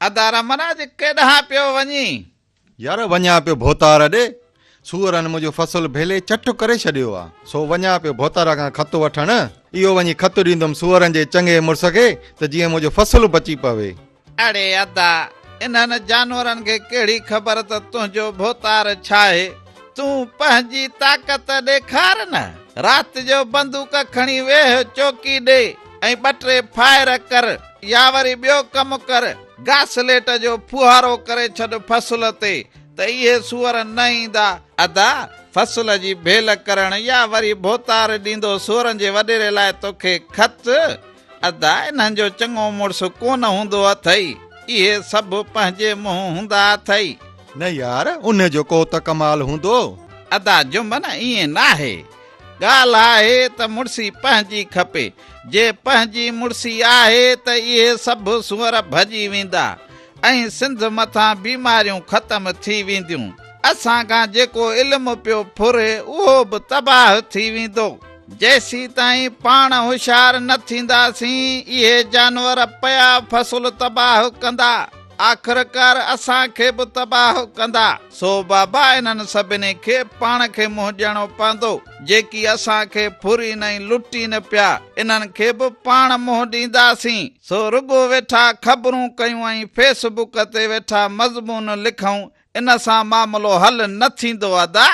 ادا رمراج ڪيڏانهن پيو وڃين؟ يار وڃان پيو ڀوتار ڏي، سوئرن منهنجو فصل ڀيلي چٽ ڪري ڇڏيو آ، سو وڃان پيو ڀوتار کان خط وٺڻ، اهو وڃي خط ڏيندم سوئرن جي چڱي مڙس کي ته جيئن منهنجو فصل بچي پوي. اڙي ادا، انهن جانورن کي ڪهڙي خبر ته تنهنجو ڀوتار ڇاهي؟ تون پنهنجي طاقت ڏيکار نه. رات جو بندوق کڻي ويهه چوڪي ڏي ۽ ٻه ٽي فائر ڪر يا وري ٻيو ڪم ڪر، گاسليٽ جو ڦوهارو ڪري ڇڏ فصل تي ته اهي سوئر نه ايندا. ادا، فصل جي ڀيل ڪرڻ يا وري ڀوتار ڏيندو سوئرن جي وڏيري لاء توکي خط؟ ادا انهن جو چڱو مڙس ڪونه هوندو اٿئي، اهي سڀ پنهنجي منهن هوندا اٿئي. نه يار ان جو ڪو ته ڪمال هوندو. ادا جمن ائين ناهي، ڳالهه آهي ته مڙسي پنهنجي کپي، جي پنهنجي مڙسي آهي ته اهي سڀ سوئر ڀڄي ويندا ۽ سنڌ مٿان بيماريون ختم ٿي وينديون، اسان کان جيڪو علم پيو ڦري اهو به تباهه ٿي ويندو. جيسيتائين پاڻ هوشيار نه ٿينداسين، اهي جانور پيا فصل تباهه ڪندا، آخرڪار اسان کي به تباهه ڪندا. سو بابا انهن سڀني کي پاڻ کي منهن ڏيڻو پوندو، جيڪي اسان کي ڦرين ۽ لٽين پيا، انهن کي به پاڻ منهن ڏينداسين. سو رڳو ويٺا خبرون ڪيون ۽ فيس بڪ تي ويٺا مضمون لکون، ان سان معاملو حل نه ٿيندو ادا.